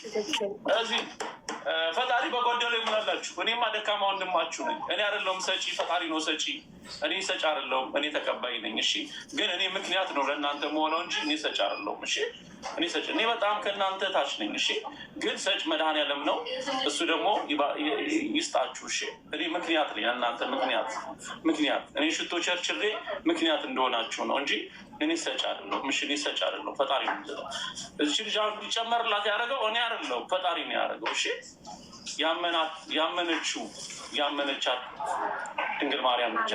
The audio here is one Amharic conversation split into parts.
እዚህ ፈጣሪ በጎደለው ይሙላላችሁ። እኔማ ደካማ ወንድማችሁ ነኝ። እኔ አይደለሁም ሰጪ፣ ፈጣሪ ነው ሰጪ። እኔ ሰጪ አይደለሁም፣ እኔ ተቀባይ ነኝ። እሺ፣ ግን እኔ ምክንያት ነው ለእናንተ መሆነው እንጂ እኔ ሰጪ አይደለሁም። እሺ፣ እኔ ሰጪ እኔ በጣም ከእናንተ ታች ነኝ። እሺ፣ ግን ሰጭ መድኃኒዓለም ነው። እሱ ደግሞ ይስጣችሁ። እሺ፣ እኔ ምክንያት ነኝ፣ ለእናንተ ምክንያት እኔ ሽቶ ቸርችሬ ምክንያት እንደሆናችሁ ነው እንጂ እኔ ሰጭ አይደለሁም። እሺ፣ እኔ ሰጭ አይደለሁም፣ ፈጣሪ ነው የሚሰጠው። እሺ፣ ልጅ አሁን ሊጨመርላት ያደረገው እኔ አይደለሁም፣ ፈጣሪ ነው ያደረገው። እሺ፣ ያመነችው ያመነቻት ድንግል ማርያም ብቻ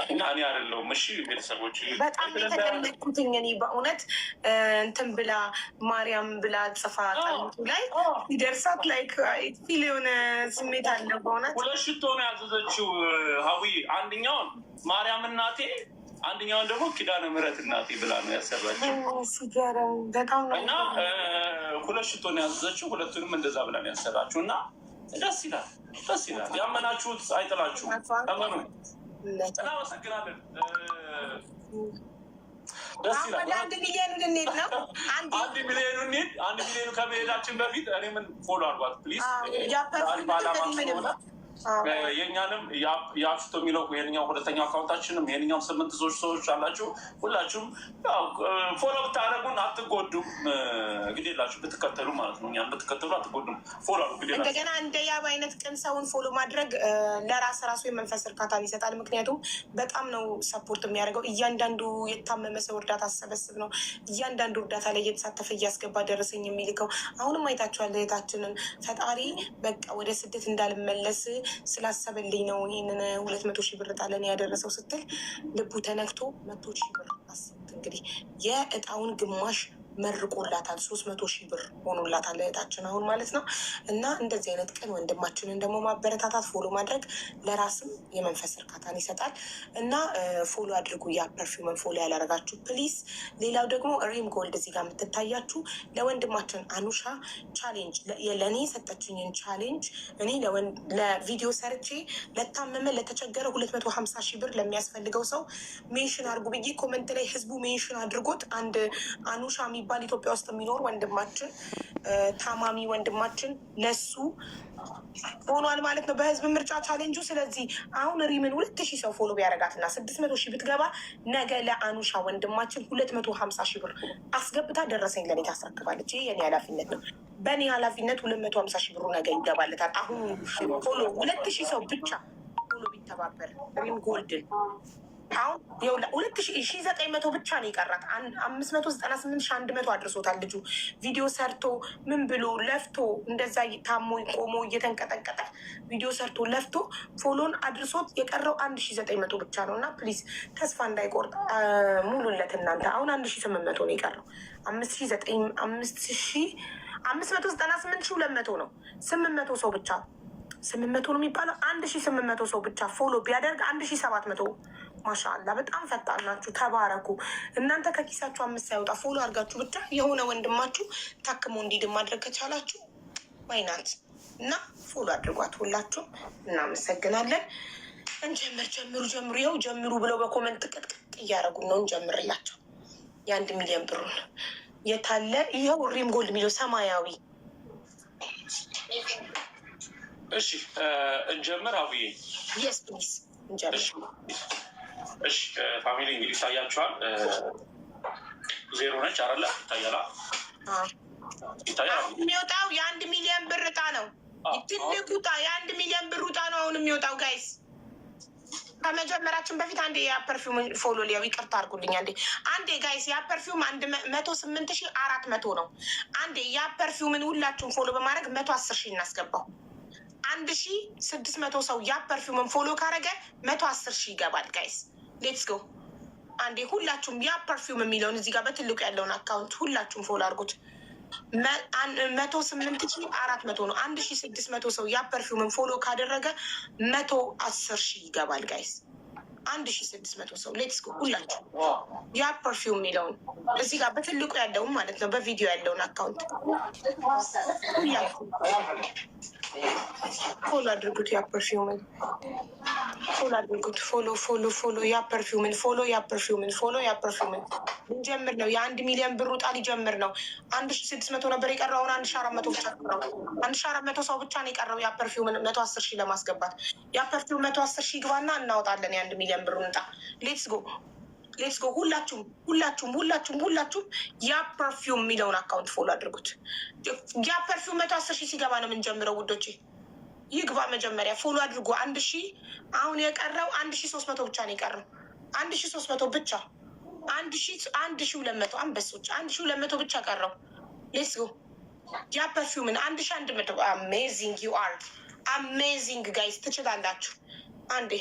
እና እኔ አይደለሁም። እሺ ቤተሰቦች፣ በጣም የተደነቅኩትኝ እኔ በእውነት እንትን ብላ ማርያም ብላ ጽፋ ጠርሙሱ ላይ ሲደርሳት like feel የሆነ ስሜት አለ በእውነት። ሁለት ሽቶ ነው ያዘዘችው ሀዊ። አንደኛውን ማርያም እናቴ፣ አንደኛውን ደግሞ ኪዳነ ምሕረት እናቴ ብላ ነው ያሰራችው። ሲገርም በጣም ነው። እና ሁለት ሽቶ ነው ያዘዘችው። ሁለቱንም እንደዛ ብላ ነው ያሰራችው። እና ደስ ይላል፣ ደስ ይላል። ያመናችሁት አይጥላችሁም። እመኑ። እናመሰግናለን። ደስ ይላል። ወደ 1 ሚሊዮን ልንሄድ ነው። 1 ሚሊዮኑ እንሂድ። 1 ሚሊዮኑ ከመሄዳችን በፊት እኔ ምን follow አድርጓት please። ስለሆነ የእኛንም የአፍቶ የሚለው የኛው ሁለተኛው account ኣችንም የኛውም ስምንት ሰዎች አላችሁ። ሁላችሁም follow ብታደረጉን አትጎዱም። ግዴላችሁ ብትከተሉ ማለት ነው። እኛን ብትከተሉ አትጎዱም። Follow አድርጉ። ግዴላችሁ። እንደገና እንደ ያብ አይነት ቅን ሰውን follow ማድረግ ለራስ ራሱ የመንፈስ እርካታን ይሰጣል። ምክንያቱም በጣም ነው support የሚያደርገው። እያንዳንዱ የታመመ ሰው እርዳታ አሰበስብ ነው። እያንዳንዱ እርዳታ ላይ እየተሳተፈ እያስገባ ደረሰኝ የሚልከው። አሁንም አይታችኋል እህታችንን። ፈጣሪ በቃ ወደ ስደት እንዳልመለስ ስላሰበልኝ ነው ይህንን 200,000 ብር ጣለን ያደረሰው ስትል ልቡ ተነክቶ 100,000 ብር አስቡት እንግዲህ የእጣውን ግማሽ መርቆላታል። 300,000 ብር ሆኖላታል እህታችን አሁን ማለት ነው። እና እንደዚህ አይነት ቅን ወንድማችንን ደግሞ ማበረታታት follow ማድረግ ለራስም የመንፈስ እርካታን ይሰጣል። እና follow አድርጉ። ያ perfume ን follow ያላረጋችሁ please። ሌላው ደግሞ ሪም ጎልድ እዚህ ጋር የምትታያችሁ ለወንድማችን አኑሻ challenge ለእኔ የሰጠችኝን challenge እኔ ለቪዲዮ ሰርቼ ለታመመ ለተቸገረ 250,000 ብር ለሚያስፈልገው ሰው mention አድርጉ ብዬ comment ላይ ህዝቡ mention አድርጎት አንድ አኑሻ የሚባል ኢትዮጵያ ውስጥ የሚኖር ወንድማችን፣ ታማሚ ወንድማችን ለሱ ሆኗል ማለት ነው በህዝብ ምርጫ ቻሌንጁ። ስለዚህ አሁን ሪምን 2,000 ሰው follow ቢያደርጋትና 600,000 ብትገባ ነገ ለአኑሻ ወንድማችን 250,000 ብር አስገብታ ደረሰኝ ለእኔ ታስረክባለች። ይህ የኔ ኃላፊነት ነው። በእኔ ኃላፊነት 250,000 ብሩ ነገ ይገባለታል። አሁን follow 2,000 ሰው ብቻ follow ቢተባበር ሪም ጎልድን አሁን 2,900 ብቻ ነው የቀራት። 598,100 አድርሶታል ልጁ። ቪዲዮ ሰርቶ ምን ብሎ ለፍቶ እንደዛ ታሞ ቆሞ እየተንቀጠቀጠ ቪዲዮ ሰርቶ ለፍቶ follow ን አድርሶት የቀረው 1,900 ብቻ ነው። እና please ተስፋ እንዳይቆርጥ ሙሉለት እናንተ። አሁን 1,800 ነው የቀረው። አምስት ሺ ዘጠኝ 5,598,200 ነው። 800 ሰው ብቻ፣ 800 ነው የሚባለው። 1,800 ሰው ብቻ follow ቢያደርግ 1,700። ማሻአላ በጣም ፈጣን ናችሁ። ተባረኩ። እናንተ ከኪሳችሁ አምስት ሳይወጣ follow አድርጋችሁ ብቻ የሆነ ወንድማችሁ ታክሞ እንዲድን ማድረግ ከቻላችሁ why not? እና follow አድርጓት ሁላችሁም። እናመሰግናለን። እንጀምር። ጀምሩ ጀምሩ። ይኸው ጀምሩ ብለው በ comment ቅጥቅጥ እያደረጉን ነው። እንጀምርላቸው የ1 ሚሊዮን ብሩን። የታለ? ይኸው ሪም ጎልድ የሚለው ሰማያዊ። እሺ እንጀምር አብዬ። Yes please፣ እንጀምር። እሺ family፣ እንግዲህ ይታያችኋል። ዜሮ ነች አይደለ? ይታያላ? ይታያል። የሚወጣው የ1 ሚሊዮን ብር እጣ ነው። ትልቁ እጣ የ1 ሚሊዮን ብር እጣ ነው አሁን የሚወጣው guys። ከመጀመራችን በፊት አንዴ የ perfume follow ሊያው ይቅርታ አድርጉልኝ። አንዴ አንዴ guys፣ ያ perfume 108,400 ነው። አንዴ ያ perfume ን ሁላችሁም follow በማድረግ 110,000 እናስገባው። 1,600 ሰው ያ perfume ን follow ካረገ 110,000 ይገባል። Guys, let's go። አንዴ ሁላችሁም ያ perfume የሚለውን እዚህ ጋር በትልቁ ያለውን account ሁላችሁም follow አድርጉት። 108,400 ነው። 1,600 ሰው ያ perfume ን follow ካደረገ 110,000 ይገባል guys። 1,600 ሰው let's go። ሁላችሁ ያ perfume የሚለውን እዚህ ጋር በትልቁ ያለውን ማለት ነው፣ በቪዲዮ ያለውን account ሁላችሁ follow አድርጉት። ያ perfume ን follow አድርጉት። Follow, follow, follow ያ perfume ን follow፣ ያ perfume ን follow፣ ያ perfume ን። ልንጀምር ነው። የ1 ሚሊዮን ብር ዕጣ ሊጀምር ነው። 1600 ነበር የቀረው። አሁን 1400 ብቻ ቀረው። 1400 ሰው ብቻ ነው የቀረው። ያ perfume 110,000 ለማስገባት። ያ perfume 110,000 ግባና እናወጣለን የ1 ሚሊዮን ብሩን ዕጣ። Let's go, let's go። ሁላችሁም፣ ሁላችሁም፣ ሁላችሁም፣ ሁላችሁም ያ perfume የሚለውን account follow አድርጉት። ያ perfume 110,000 ሲገባ ነው የምንጀምረው ውዶቼ። ይግባ መጀመሪያ፣ follow አድርጉ። 1000 አሁን የቀረው 1300 ብቻ ነው የቀረው። 1300 ብቻ፣ 1200 አንበሶች፣ 1200 ብቻ ቀረው። Let's go። ያ perfume ን 1100። Amazing, you are amazing guys፣ ትችላላችሁ። አንዴ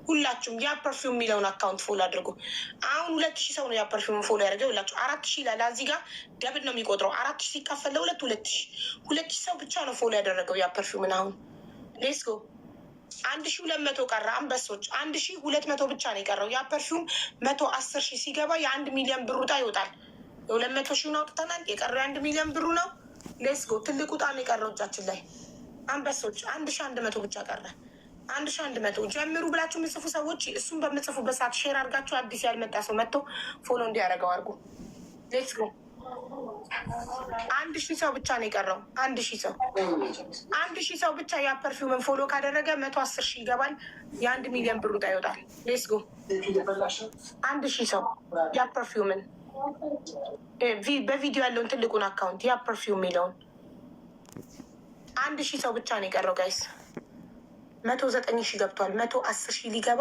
ሁላችሁም ያ perfume የሚለውን account follow አድርጉ። አሁን 2000 ሰው ነው ያ perfume follow ያደርገው። ሁላችሁ 4000 ይላል እዚህ ጋር፣ double ነው የሚቆጥረው። 4000 ሲካፈል ለሁለት 2000። 2000 ሰው ብቻ ነው follow ያደረገው ያ perfume ን አሁን። Let's go። 1200 ቀረ። አንበሶች፣ 1200 ብቻ ነው የቀረው። ያ perfume 110,000 ሲገባ የ1 ሚሊዮን ብሩ ዕጣ ይወጣል። የ200 ሺውን አውጥተናል። የቀረው የ1 ሚሊዮን ብሩ ነው። Let's go። ትልቁ ዕጣ ነው የቀረው እጃችን ላይ። አንበሶች፣ 1100 ብቻ ቀረ። 1100። ጀምሩ ብላችሁ የምጽፉ ሰዎች እሱን በምጽፉበት ሰዓት share አድርጋችሁ አዲስ ያልመጣ ሰው መጥቶ follow እንዲያደርገው አድርጉ። Let's go። 1000 ሰው ብቻ ነው የቀረው። 1000 ሰው፣ 1000 ሰው ብቻ ያ perfume ን follow ካደረገ 110,000 ይገባል። የ1 ሚሊዮን ብሩ ዕጣ ይወጣል። Let's go። 1000 ሰው ያ perfume ን፣ በቪዲዮ ያለውን ትልቁን account፣ ያ perfume የሚለውን። 1000 ሰው ብቻ ነው የቀረው guys። 109,000 ገብቷል። 110,000 ሊገባ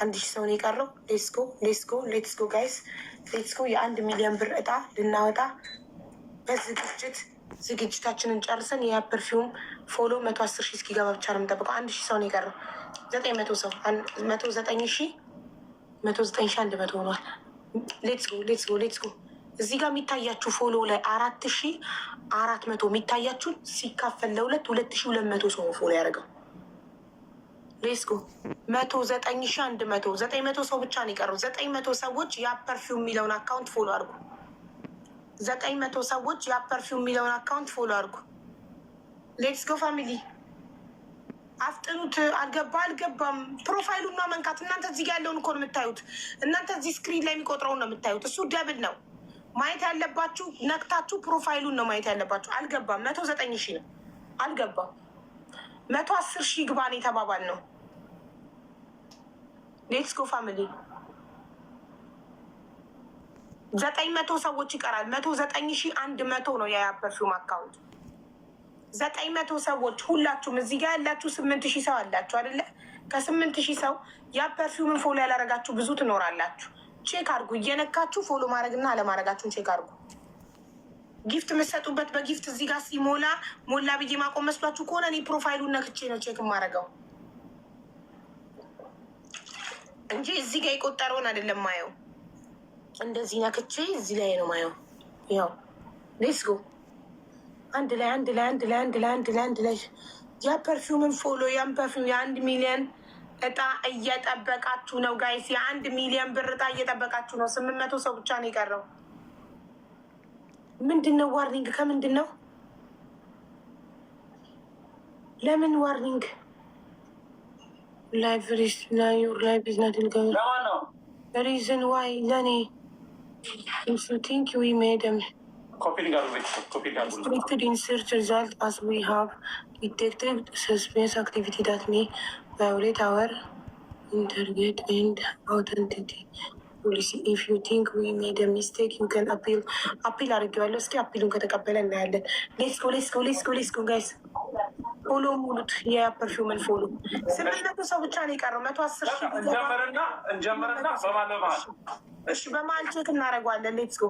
1000 ሰው ነው የቀረው። Let's go, let's go, let's go guys, let's go። የ1 ሚሊዮን ብር እጣ ልናወጣ በዝግጅት ዝግጅታችንን ጨርሰን የ perfume follow 110,000 እስኪገባ ብቻ ነው የምንጠብቀው። 1000 ሰው ነው የቀረው። 900 ሰው፣ 109,000፣ 109,100 ሆኗል። Let's go, let's go, let's go። እዚህ ጋር የሚታያችሁ follow ላይ 4400 የሚታያችሁን ሲካፈል ለሁለት 2200 ሰው follow ያደረገው። Let's go። 109,100፣ 900 ሰው ብቻ ነው የቀረው። 900 ሰዎች ያ perfume የሚለውን account follow አድርጉ። 900 ሰዎች ያ perfume የሚለውን account follow አድርጉ። Let's go family፣ አፍጥኑት። አልገባ አልገባም። Profile ኡን ነው መንካት። እናንተ እዚህ ጋር ያለውን እኮ ነው የምታዩት። እናንተ እዚህ screen ላይ የሚቆጥረውን ነው የምታዩት። እሱ double ነው ማየት ያለባችሁ። ነክታችሁ profile ኡን ነው ማየት ያለባችሁ። አልገባም። 109,000 ነው። አልገባም። 110,000 ግባን የተባባል ነው። Let's go family። 900 ሰዎች ይቀራል። 109,100 ነው የያ perfume account። 900 ሰዎች፣ ሁላችሁም እዚህ ጋር ያላችሁ 8000 ሰው አላችሁ አይደለ? ከ8000 ሰው ያ perfume ን follow ያላረጋችሁ ብዙ ትኖራላችሁ። Check አድርጉ። እየነካችሁ follow ማድረግና አለማድረጋችሁን check አድርጉ። Gift የምትሰጡበት በ gift እዚህ ጋር ሲሞላ ሞላ ብዬ ማቆም መስሏችሁ ከሆነ እኔ profile ኡን ነክቼ ነው check የማደርገው እንጂ እዚህ ጋር የቆጠረውን አይደለም ማየው። እንደዚህ ነክቼ እዚህ ላይ ነው ማየው። ያው let's go። አንድ ላይ፣ አንድ ላይ፣ አንድ ላይ፣ አንድ ላይ፣ አንድ ላይ፣ አንድ ላይ። ያ perfume ን follow፣ ያን perfume። የ1 ሚሊዮን እጣ እየጠበቃችሁ ነው guys። የ1 ሚሊዮን ብር እጣ እየጠበቃችሁ ነው። 800 ሰው ብቻ ነው የቀረው። ምንድን ነው warning? ከምንድን ነው? ለምን warning? Live, your live is not ለማን ነው? Reason why ለኔ think we made copy link አድርጉ፣ ቤተሰብ copy link አድርጉ። Restricted in search result as we have detected suspicious activity that may violate our integrity and authenticity policy. If you think we made a mistake, you can appeal. Appeal አድርጌዋለሁ። እስኪ appeal ኡን ከተቀበለ እናያለን። Let's go, let's go, let's go, let's go guys። Follow ሙሉት የ perfume ን follow። 800 ሰው ብቻ ነው የቀረው። 110,000 እንጀምርና እንጀምርና በማል በመሀል እሺ፣ በመሀል check እናደርገዋለን። Let's go።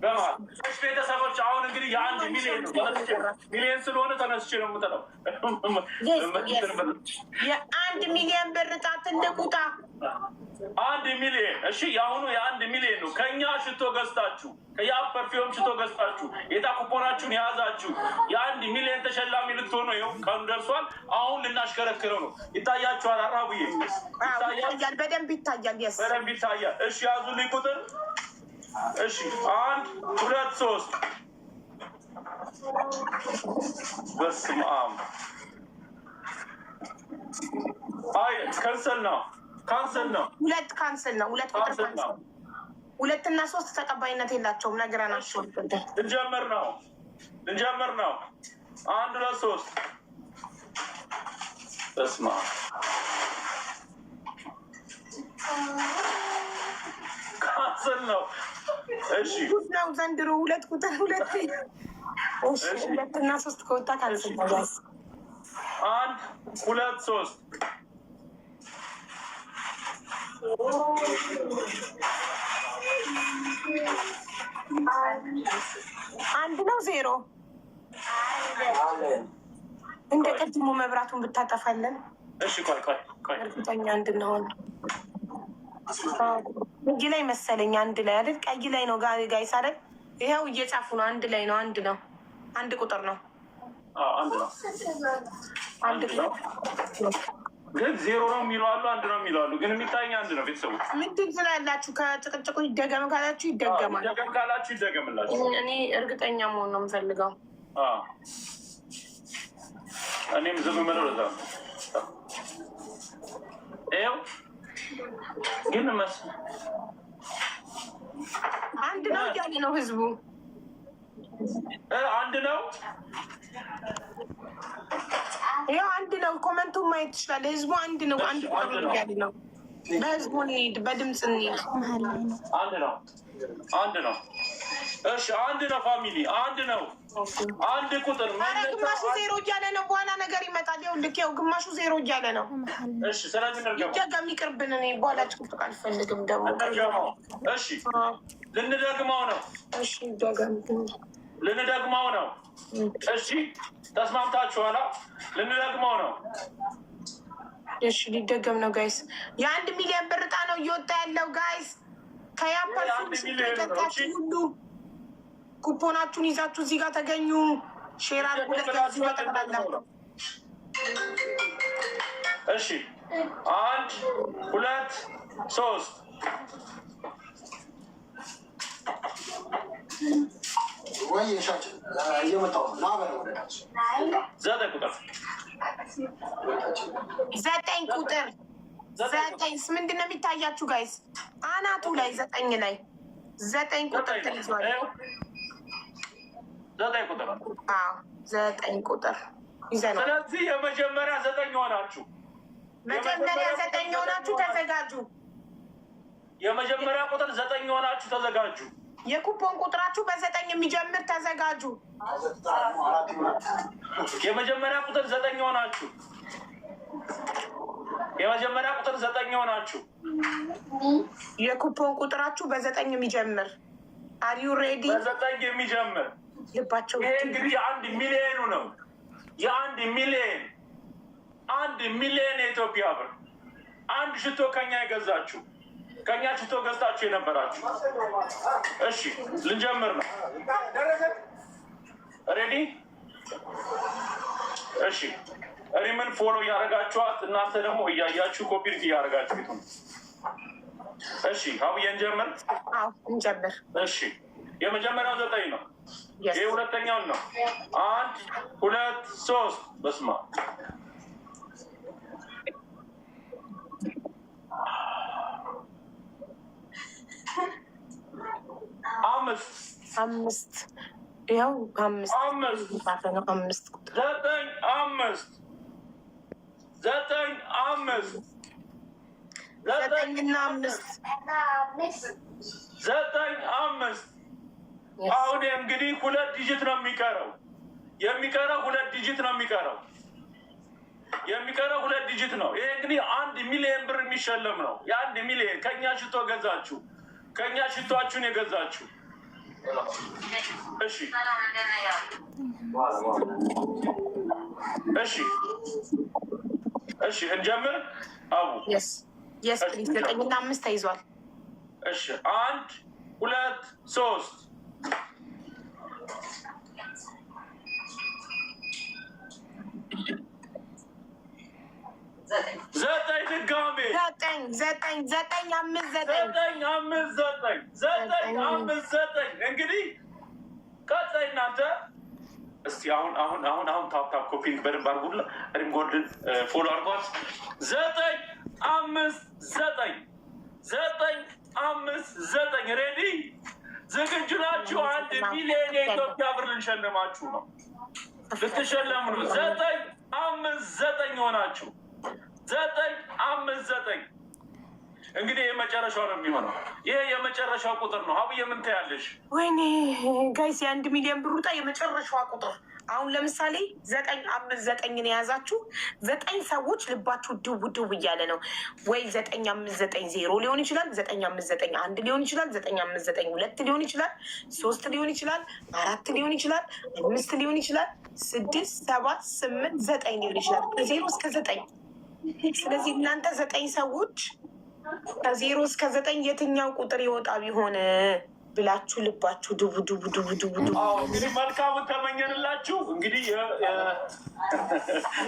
በመሀል። እሺ ቤተሰቦች፣ አሁን እንግዲህ የ1 ሚሊዮን ነው። ተነስቼ ሚሊዮን ስለሆነ ተነስቼ ነው የምጥለው። የ1 ሚሊዮን ብር ዕጣ፣ ትልቁ ዕጣ። 1 ሚሊዮን። እሺ፣ የአሁኑ የ1 ሚሊዮን ነው። ከኛ ሽቶ ገዝታችሁ፣ ከያ perfume ሽቶ ገዝታችሁ የዕጣ ኩፖናችሁን የያዛችሁ የ1 ሚሊዮን ተሸላሚ ልትሆኑ ይኸው ቀኑ ደርሷል። አሁን ልናሽከረክረው ነው። ይታያችኋል። አራቡዬ ይታያል፣ ይታያል፣ በደንብ ይታያል። Yes. በደንብ ይታያል። እሺ፣ ያዙልኝ ቁጥር። እሺ፣ አንድ፣ ሁለት፣ ሶስት። በስመ አብ። አይ፣ cancel ነው፣ cancel ነው። ሁለት cancel ነው። ሁለት ቁጥር cancel ነው። Cancel። ሁለትና ሶስት ተቀባይነት የላቸውም። ነግረናቸው ልንጀምር ነው ልንጀምር ነው። 1 2 3። በስመ አብ cancel ነው። እሺ ነው ዘንድሮ ሁለት ቁጥር ሁለት ሁለትና ሶስት ከወጣ cancel ነው። 1 2 3። አንድ ነው ዜሮ። እንደ ቀድሞ መብራቱን ብታጠፋለን። እሺ ቆይ ቆይ ቆይ እርግጠኛ እንድንሆን ቀይ ላይ መሰለኝ። አንድ ላይ አይደል? ቀይ ላይ ነው guys አይደል? ይኸው እየጻፉ ነው። አንድ ላይ ነው። አንድ ነው። አንድ ቁጥር ነው። አንድ ነው። አንድ ነው። ግን ዜሮ ነው የሚሉ አሉ፣ አንድ ነው የሚሉ አሉ። ግን የሚታየኝ አንድ ነው። ቤተሰቦች ምንድን ስላላችሁ ከጭቅጭቁ ይደገም ካላችሁ ይደገማል። ይደገም ካላችሁ ይደገምላችሁ። እኔ እርግጠኛ መሆን ነው የምፈልገው። እኔም ዝም የምለው ለዛ ነው። ይኸው ግን አንድ ነው እያለ ነው ህዝቡ። አንድ ነው። ይኸው አንድ ነው። comment ኡን ማየት ትችላለህ። ህዝቡ አንድ ነው፣ አንድ ቁጥር እያለ ነው። በህዝቡ እንሂድ፣ በድምፅ እንሂድ። አንድ ነው፣ አንድ ነው። እሺ አንድ ነው። Family አንድ ነው። አንድ ቁጥር። ኧረ ግማሹ ዜሮ እያለ ነው። በኋላ ነገር ይመጣል። ይኸውልህ፣ ይኸው ግማሹ ዜሮ እያለ ነው። እሺ ስለዚህ እንርገመው፣ ይደገም፣ ይቅርብን። እኔ በኋላ ጭቅጭቅ አልፈልግም። ደግሞ እንርገመው። እሺ ልንደግመው ነው። እሺ ይደገም፣ ልንደግመው ነው። እሺ ተስማምታችኋላ? ልንደግመው ነው። እሺ ሊደገም ነው guys። የ1 ሚሊዮን ብር ዕጣ ነው እየወጣ ያለው guys። ከያፓርፉም የገዛችሁ ሁሉ ኩፖናችሁን ይዛችሁ እዚህ ጋር ተገኙ። Share አድርጉ ለዚህ በጠቅላላ። እሺ 1 2 3። ወይ ሻጭ እየመጣሁ ነው። ና በለው ወደ ታች። 9 ቁጥር 9 ቁጥር 9 ምንድን ነው የሚታያችሁ guys? አናቱ ላይ 9 ላይ 9 ቁጥር ተይዟል። 9 ቁጥር አዎ 9 ቁጥር ይዘናል። ስለዚህ የመጀመሪያ 9 ሆናችሁ መጀመሪያ 9 ሆናችሁ ተዘጋጁ። የመጀመሪያ ቁጥር 9 ሆናችሁ ተዘጋጁ። የኩፖን ቁጥራችሁ በ9 የሚጀምር ተዘጋጁ። የመጀመሪያ ቁጥር 9 ሆናችሁ የመጀመሪያ ቁጥር 9 ሆናችሁ የኩፖን ቁጥራችሁ በ9 የሚጀምር are you ready? በ9 የሚጀምር ልባቸው ይሄ እንግዲህ የ1 ሚሊዮኑ ነው። የ1 ሚሊዮን 1 ሚሊዮን የኢትዮጵያ ብር አንድ ሽቶ ከኛ የገዛችሁ ከኛ ሽቶ ገዝታችሁ የነበራችሁ። እሺ ልንጀምር ነው። Ready? እሺ ሪምን follow እያደረጋችኋት እናንተ ደግሞ እያያችሁ copy link እያደረጋችሁ ይሁን። እሺ አብዬ እንጀምር። አዎ እንጀምር። እሺ የመጀመሪያው 9 ነው። ይሄ ሁለተኛውን ነው። 1 2 3። በስመ አብ አምስት 5 ይኸው 5 5 5 ቁጥር 9 5 9 5 9 እና 5 9 5። አሁን እንግዲህ 2 digit ነው የሚቀረው። የሚቀረው 2 digit ነው የሚቀረው። የሚቀረው 2 digit ነው። ይሄ እንግዲህ 1 ሚሊዮን ብር የሚሸለም ነው። የ1 ሚሊዮን ከኛ ሽቶ ገዛችሁ፣ ከኛ ሽቶአችሁን የገዛችሁ። እሺ እሺ እሺ እንጀምር። አቡ Yes yes please። 9 እና 5 ተይዟል። እሺ 1 2 3። 9 ድጋሜ 9 9 9 5 9 9 5 9 9 5 9። እንግዲህ ቀጣይ እናንተ እስቲ አሁን አሁን አሁን አሁን tap tap copy link በደንብ አድርጉላ። ሪም ጎልድን follow አድርጓት። 9 5 9 9 5 9። Ready፣ ዝግጁ ናችሁ? 1 ሚሊዮን የኢትዮጵያ ብር ልንሸልማችሁ ነው። ልትሸለሙ ነው። 9 5 9 ሆናችሁ 9 5 9። እንግዲህ የመጨረሻው ነው የሚሆነው። ይሄ የመጨረሻው ቁጥር ነው። ሀቡዬ ምን ትያለሽ? ወይኔ guys፣ የ1 ሚሊዮን ብር ዕጣ የመጨረሻዋ ቁጥር። አሁን ለምሳሌ 9 5 9ን የያዛችሁ ዘጠኝ ሰዎች ልባችሁ ድው ድው እያለ ነው ወይ? 9 5 9 0 ሊሆን ይችላል። 9 5 9 1 ሊሆን ይችላል። 9 5 9 2 ሊሆን ይችላል። ሶስት ሊሆን ይችላል። አራት ሊሆን ይችላል። አምስት ሊሆን ይችላል። ስድስት፣ ሰባት፣ ስምንት፣ ዘጠኝ ሊሆን ይችላል። ከ0 እስከ 9። ስለዚህ እናንተ ዘጠኝ ሰዎች ከ0 እስከ 9 የትኛው ቁጥር ይወጣ ቢሆን ብላችሁ ልባችሁ ድቡ ድቡ ድቡ ድቡ ድቡ። እንግዲህ መልካሙን ተመኘንላችሁ። እንግዲህ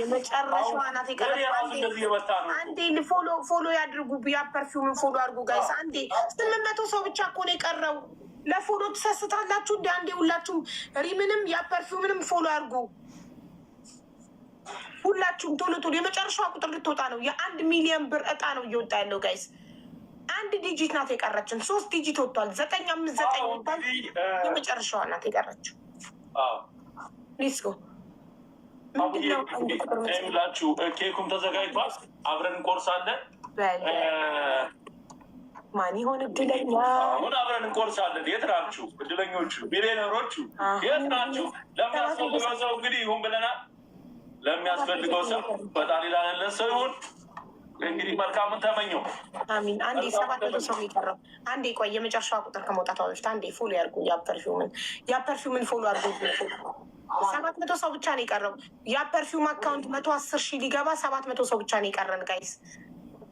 የመጨረሻዋ ናት የቀረችው። አንዴ follow follow ያድርጉ። ያ perfume ን follow አድርጉ guys። አንዴ 800 ሰው ብቻ እኮ ነው የቀረው። ለ follow ትሰስታላችሁ እንደ አንዴ ሁላችሁም ሪምንም ያ perfume ንም follow አድርጉ። ሁላችሁም ቶሎ ቶሎ፣ የመጨረሻዋ ቁጥር ልትወጣ ነው። የ1 ሚሊዮን ብር እጣ ነው እየወጣ ያለው guys። አንድ digit ናት የቀረችን። ሶስት digit ወጥቷል። 9 5 9 ወጥቷል። የመጨረሻዋ ናት የቀረችው። Let's go። ምንድነው? ኬኩም ተዘጋጅቷል። አብረን እንቆርሳለን። ማን ይሆን እድለኛ? አሁን አብረን እንቆርሳለን። የት ናችሁ እድለኞቹ ሚሊዮነሮቹ? የት ናችሁ? ለሚያስፈልገው ሰው እንግዲህ ይሁን ብለናል። ለሚያስፈልገው ሰው፣ ፈጣሪ ላለለት ሰው ይሁን። እንግዲህ መልካሙን ተመኘው። አሚን። አንዴ 700 ሰው የቀረው። አንዴ ቆይ፣ የመጨረሻዋ ቁጥር ከመውጣቷ በፊት አንዴ follow ያርጉ። ያ perfume ን ያ perfume ን follow አርጉ። 700 ሰው ብቻ ነው የቀረው። ያ perfume account 110,000 ሊገባ 700 ሰው ብቻ ነው የቀረን guys።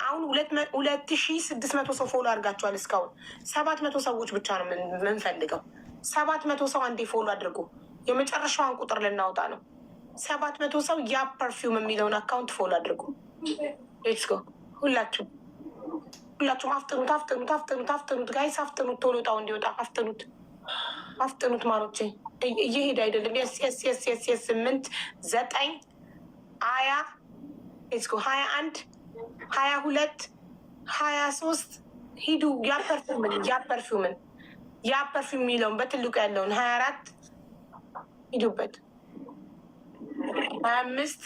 አሁን 2600 ሰው follow አድርጋችኋል። እስካሁን 700 ሰዎች ብቻ ነው የምንፈልገው። 700 ሰው አንዴ follow አድርጉ። የመጨረሻዋን ቁጥር ልናወጣ ነው። 700 ሰው ያ perfume የሚለውን account follow አድርጉ። Let's go፣ ሁላችሁም ሁላችሁም አፍጥኑት፣ አፍጥኑት፣ አፍጥኑት፣ አፍጥኑት guys፣ አፍጥኑት። ቶሎ እጣው እንዲወጣ አፍጥኑት፣ አፍጥኑት ማሮቼ። እየሄደ አይደለም። Yes, yes, 8 9 20፣ let's go፣ 21፣ 22፣ 23፣ ሂዱ። ያ perfume ን ያ perfume ን ያ perfume የሚለውን በትልቁ ያለውን 24 ሂዱበት። 25፣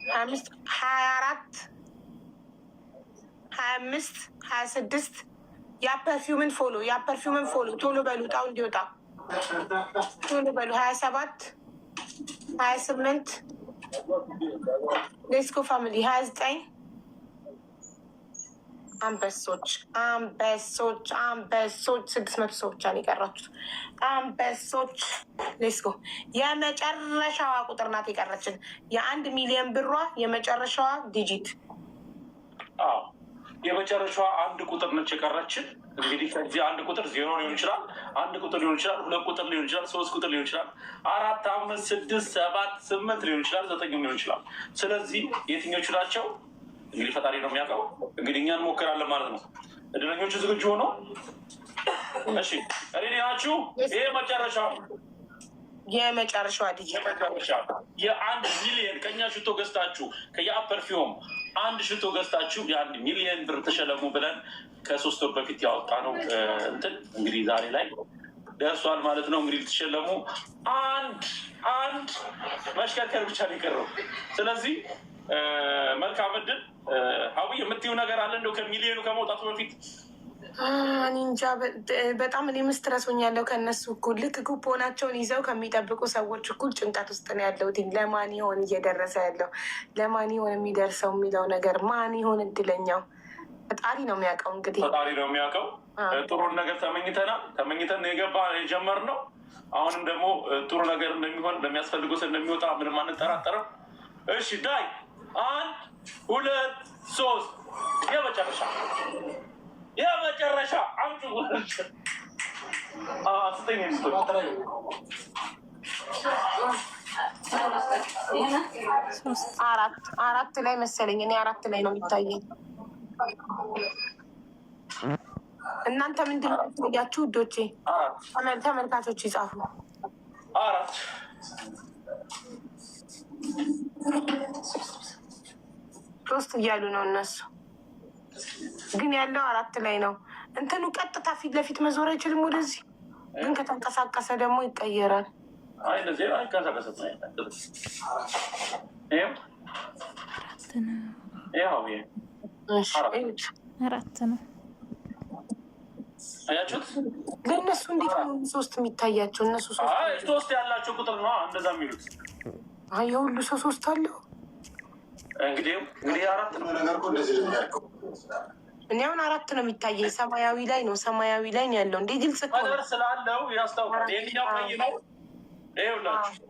25፣ 24፣ 25፣ 26። ያ perfume ን follow፣ ያ perfume ን follow፣ ቶሎ በሉ፣ እጣው እንዲወጣ ቶሎ በሉ። 27፣ 28፣ let's go family፣ 29። አንበሶች፣ አንበሶች፣ አንበሶች፣ 600 ሰው ብቻ ነው የቀራችሁት። አንበሶች፣ let's go። የመጨረሻዋ ቁጥር ናት የቀረችን፣ የ1 ሚሊዮን ብሯ የመጨረሻዋ digit። አዎ፣ የመጨረሻዋ አንድ ቁጥር ነች የቀረችን። እንግዲህ ከዚህ አንድ ቁጥር 0 ሊሆን ይችላል፣ አንድ ቁጥር ሊሆን ይችላል፣ ሁለት ቁጥር ሊሆን ይችላል፣ ሶስት ቁጥር ሊሆን ይችላል፣ አራት፣ አምስት፣ ስድስት፣ ሰባት፣ ስምንት ሊሆን ይችላል፣ ዘጠኝም ሊሆን ይችላል። ስለዚህ የትኞቹ ናቸው? እንግዲህ ፈጣሪ ነው የሚያውቀው። እንግዲህ እኛ እንሞክራለን ማለት ነው። እድለኞቹ ዝግጁ ሆኖ፣ እሺ፣ ready ናችሁ? ይሄ መጨረሻው የመጨረሻዋ digit። የመጨረሻ የ1 ሚሊየን ከኛ ሽቶ ገዝታችሁ፣ ከያ perfume አንድ ሽቶ ገዝታችሁ የ1 ሚሊየን ብር ተሸለሙ ብለን ከ3 ወር በፊት ያወጣነው እንትን እንግዲህ ዛሬ ላይ ደርሷል ማለት ነው። እንግዲህ ልትሸለሙ አንድ አንድ መሽከርከር ብቻ ነው የቀረው። ስለዚህ መልካም እድል። ሀዊ፣ የምትይው ነገር አለ እንደው ከሚሊዮኑ ከመውጣቱ በፊት? እኔ እንጃ፣ በጣም እኔም stress ሆኛለሁ ከእነሱ እኩል፣ ልክ ኩፖናቸውን ይዘው ከሚጠብቁ ሰዎች እኩል ጭንቀት ውስጥ ነው ያለሁት። ለማን ይሆን እየደረሰ ያለው፣ ለማን ይሆን የሚደርሰው የሚለው ነገር፣ ማን ይሆን እድለኛው? ፈጣሪ ነው የሚያውቀው እንግዲህ። ፈጣሪ ነው የሚያውቀው። ጥሩን ነገር ተመኝተናል። ተመኝተን ነው የገባ የጀመርነው። አሁንም ደግሞ ጥሩ ነገር እንደሚሆን፣ ለሚያስፈልገው ሰው እንደሚወጣ ምንም አንጠራጠርም። እሺ ዳይ፣ አንድ፣ ሁለት፣ ሶስት፣ የመጨረሻ የመጨረሻ አምጡ። ስጠኝ። አራት፣ አራት ላይ መሰለኝ። እኔ አራት ላይ ነው የሚታየኝ። እናንተ ምንድን ነው የሚታያችሁ ውዶቼ? ተመልካቾች ይጻፉ። አራት። ሶስት እያሉ ነው እነሱ። ግን ያለው አራት ላይ ነው። እንትኑ ቀጥታ ፊት ለፊት መዞር አይችልም ወደዚህ ግን ከተንቀሳቀሰ ደግሞ ይቀየራል። አይ እንደዚህ አይንቀሳቀስም። ይኸው ይኸው ይሄ አራት ነው። አያችሁት? ለእነሱ እንዴት ነው ሶስት የሚታያቸው? እነሱ ሶስት ያላቸው ቁጥር ነው እንደዛ የሚሉት። የሁሉ ሰው ሶስት አለው። እንግዲህ አራት ነው ነገር እኮ እንደዚህ ነው የሚያደርገው። እኔ አሁን አራት ነው የሚታየኝ። ሰማያዊ ላይ ነው ሰማያዊ ላይ ነው ያለው። እንዴ ግልጽ እኮ color ስላለው ያስታውቃል። ይሄኛው ቀይ ነው። ይኸውላችሁ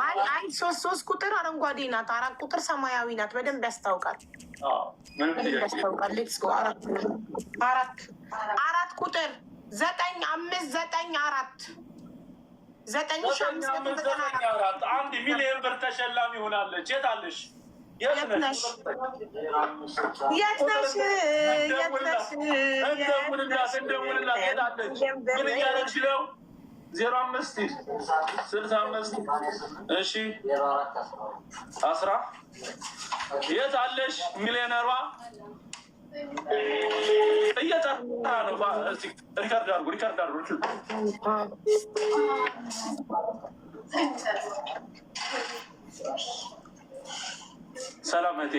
አይ አይ ሶስት ቁጥር አረንጓዴ ናት፣ አራት ቁጥር ሰማያዊ ናት። በደንብ ያስታውቃል፣ በደንብ ያስታውቃል። Let's go አራት አራት አራት ቁጥር 9 5 9 4 9594 1 ሚሊዮን ብር ተሸላሚ ሆናለች። የት አለሽ? የት ነሽ? የት ነሽ? የት ነሽ? እንደውልላት፣ እንደውልላት። የት አለች? ምን እያለች ነው? 05 65 እሺ 10 የት አለሽ? ሚሊዮነሯ እየጠራ ነው። Record አድርጉ፣ record አድርጉ። ሰላም እህቴ።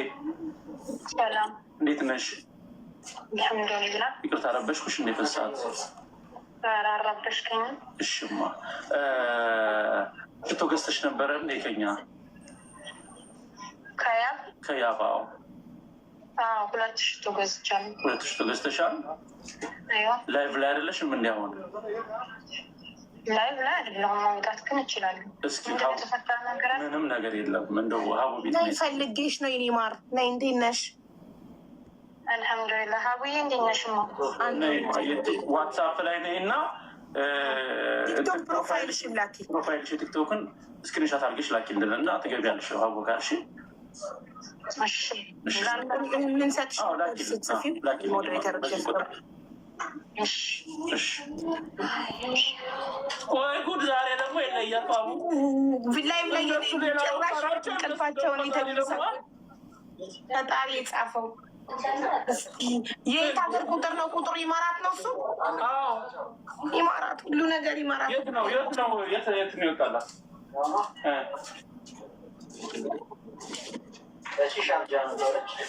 ሰላም። እንዴት ነሽ? አልሐምዱሊላህ። ይቅርታ ረበሽኩሽ። እንዴት ሰዓት? ኧረ አልረበሽከኝም። እሽማ ሽቶ ገዝተሽ ነበረ እንዴ ከኛ? ከያብ? ከያባው። አዎ፣ ሁለት ሽቶ ገዝቻለሁ። ሁለት ሽቶ ገዝተሻል? አይዋ። Live ላይ አይደለሽም እንዲ አሁን? Live ላይ አይደለሁም፣ መውጣት ግን እችላለሁ። እስኪ ምንድን ነው የተፈጠረ ነገር አለ? ምንም ነገር የለም። እንደው ሀቡ ቤት ነይ፣ ፈልጌሽ ነው የኔ ማር። ነይ፣ እንዴት ነሽ? አልሐምዱሊላህ። ሀቡዬ እንዴት ነሽማ? WhatsApp ላይ ነይ እና TikTok profile ሽን ላኪ። Profile ሽ TikTok ን screenshot አድርገሽ ላኪልን እና ትገቢያለሽ። ሀቡ ካልሽ እሺ። የምንሰጥሽ ስትጽፊ moderator ኦች ያስገባል። እሺ። እሺ። ወይ ጉድ! ዛሬ ደግሞ ይለያል። ባቡ ላይቭ ላይ ጭራሽ እንቅልፋቸውን የተኙ ፈጣሪ የጻፈው እስኪ የየት ሀገር ቁጥር ነው? ቁጥሩ ኢማራት ነው። እሱ ኢማራት፣ ሁሉ ነገር ኢማራት። የት ነው? የት ነው? የት የት ነው ይወጣላት?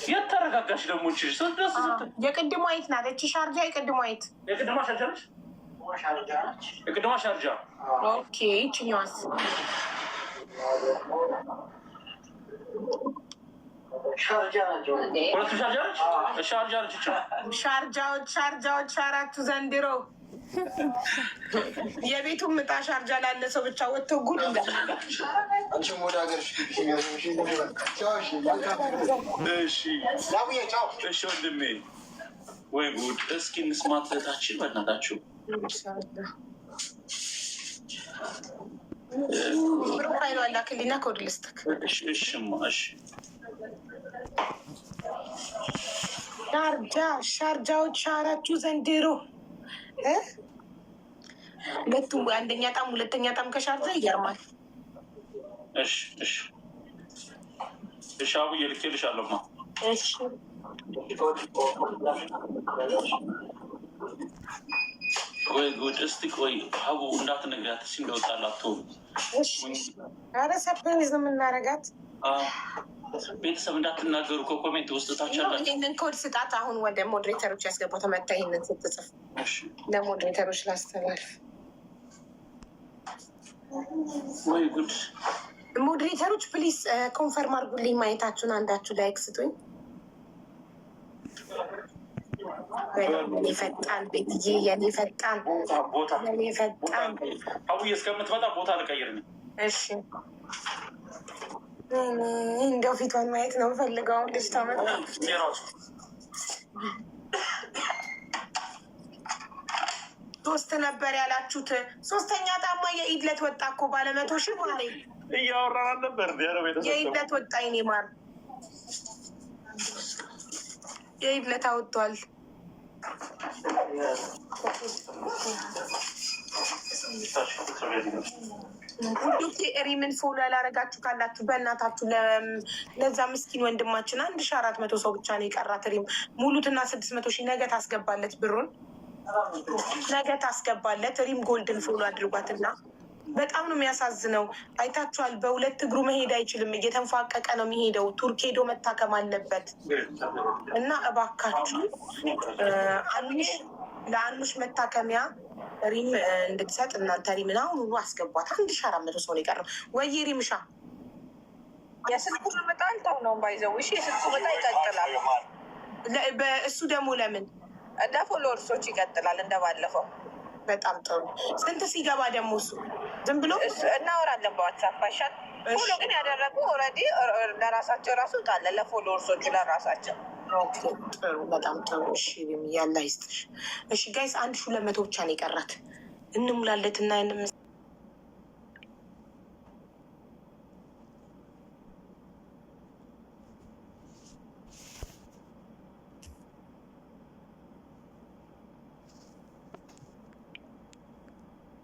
የት ተረጋጋሽ ደግሞ? እቺ ደስ ስትል የቅድሟ የት ናት? እቺ ሻርጃ የቅድሟ የት? የቅድሟ ሻርጃ ነች። የቅድሟ ሻርጃ። Okay፣ ይችኛዋስ? ሁለቱም ሻርጃ ነች። ሻርጃ ነች። እቺ ሻርጃዎች፣ ሻርጃዎች ሻራችሁ ዘንድሮ። የቤቱን ምጣ ሻርጃ ላለ ሰው ብቻ ወጥቶ ጉድ እንዳ አንቺም ወደ ሀገርሽ። እሺ። ላቡዬ ቻው። እሺ ወንድሜ። ወይ ጉድ! እስኪ እንስማት እህታችን በእናታችሁ። Profile ኡ አላክልኝና ኮድ ልስጥክ። እሺ፣ እሺማ፣ እሺ። ሻርጃ፣ ሻርጃዎች ሻራችሁ ዘንድሮ እ ሁለቱም አንደኛ ጣም ሁለተኛ ጣም ከሻርጃ ይገርማል። እሺ፣ እሺ፣ እሺ፣ አቡዬ ልኬልሻለሁማ። እሺ። ወይ ጉድ! እስቲ ቆይ ሀቡ እንዳትነግሪያት እስኪ እንደወጣላት ትሆኑ። እሺ። ኧረ surprise ነው የምናደርጋት። ቤተሰብ እንዳትናገሩ ከ comment ውስጥ ታች ያላችሁ። ይህንን ኮድ ስጣት። አሁን ወደ moderator ኦች ያስገባው ተመታ። ይህንን ስትጽፍ እሺ። ለ moderator ኦች ላስተላልፍ። ወይ ጉድ! Moderator ኦች please confirm አድርጉልኝ ማየታችሁን። አንዳችሁ like ስጡኝ። የኔ ፈጣን ቤትዬ፣ የኔ ፈጣን፣ ቦታ ቦታ የኔ ፈጣን። አቡዬ እስከምትመጣ ቦታ ልቀይር ነው። እሺ፣ እንደው ፊቷን ማየት ነው የምፈልገው። አሁን ልጅቷ መጣ። የራሱ ሶስት ነበር ያላችሁት። ሶስተኛ ጣማ የኢድ ዕለት ወጣ እኮ ባለ 100,000 ማሬ። እያወራን አልነበር? ኧረ ቤተሰብ የኢድ ዕለት ወጣ የኔ ማር፣ የኢድ ዕለት አወጥቷል። ውዶቼ፣ ሪምን follow ያላረጋችሁ ካላችሁ በእናታችሁ ለዛ ምስኪን ወንድማችን 1400 ሰው ብቻ ነው የቀራት። ሪም ሙሉትና 600,000 ነገ ታስገባለት፣ ብሩን ነገ ታስገባለት። ሪም ጎልድን follow አድርጓትና በጣም ነው የሚያሳዝነው። አይታችኋል። በሁለት እግሩ መሄድ አይችልም፣ እየተንፏቀቀ ነው የሚሄደው። ቱርክ ሄዶ መታከም አለበት እና እባካችሁ አኑሽ ለአኑሽ መታከሚያ ሪም እንድትሰጥ እናንተ ሪምን አሁኑኑ አስገቧት። 1400 ሰው ነው የቀረው። ወይ ሪምሻ። የስልኩ መጣ አልተው ነው ባይዘው። እሺ፣ የስልኩ መጣ ይቀጥላል። እሱ ደግሞ ለምን እንደ followers ኦች ይቀጥላል እንደባለፈው። በጣም ጥሩ። ስንት ሲገባ ደግሞ እሱ ዝም ብሎ እናወራለን በዋትሳፕ አይሻል? Follow ግን ያደረጉ already ለራሳቸው ራሱ ጣለ ለ followers ኦቹ ለራሳቸው። ጥሩ፣ በጣም ጥሩ። እሺ ያላ ይስጥሽ። እሺ guys፣ 1200 ብቻ ነው የቀራት። እንሙላለት እና